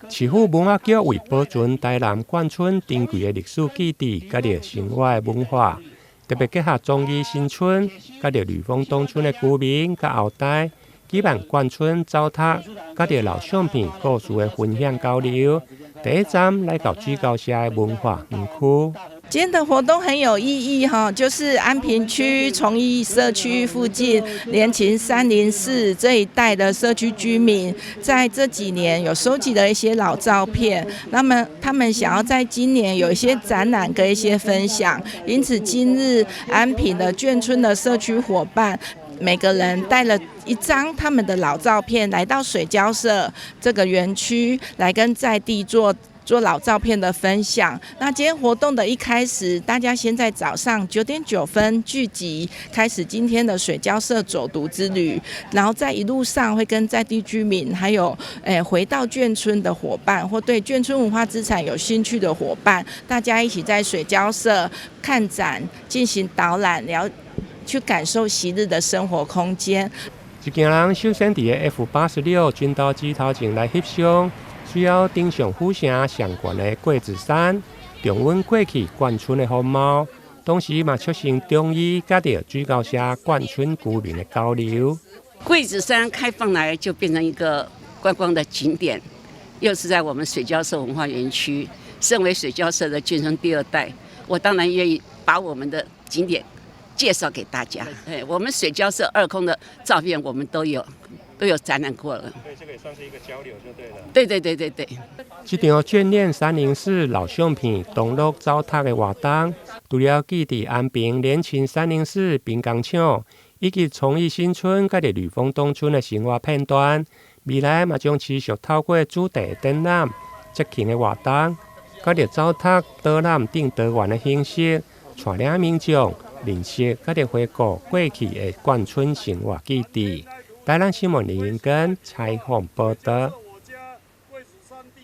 市府文化局為保存台南眷村珍貴的歷史記憶，佮著生活的文化，特別結合崇義新村、佮著呂豐東村的居民佮後代，舉辦眷村走讀，佮著老相片故事的分享交流。第一站來到水交社的文化園區。今天的活動很有意義哈，就是安平區崇義社區附近聯勤304這一帶的社區居民，在這幾年有收集了一些老照片，那麼他們想要在今年有一些展覽跟一些分享，因此今日安平的眷村的社區夥伴，每個人帶了一張他們的老照片，來到水交社這個園區，來跟在地做老照片的分享。那今天活動的一開始，大家先在早上9點9分聚集，開始今天的水交社走讀之旅。然後在一路上會跟在地居民，還有回到眷村的夥伴，或對眷村文化資產有興趣的夥伴，大家一起在水交社看展，進行導覽，聊去感受昔日的生活空間。一行人首先佇个 F-86戰鬥機頭前來翕相，隨後登上府城上懸的桂子山，重溫過去眷村的風貌。同時嘛，促成中醫佮著水交社眷村居民的交流。桂子山開放來就變成一個觀光的景點，又是在我們水交社文化園區。身為水交社的眷村第二代，我當然願意把我們的景點介紹給大家。哎，我們水交社二空的照片，我們都有展覽過了。所以這個也算是一個交流就對了。對對對對對。這場眷戀304老相片同樂走讀的活動，除了記佇安平聯勤304兵工廠以及崇義新村佮著呂豐東村的生活片段，未來嘛將持續透過主題展覽、節慶的活動，佮著走讀導覽等多元的形式，帶領民眾認識佮著回顧過去的眷村生活記憶。台南新聞林英根採訪報道。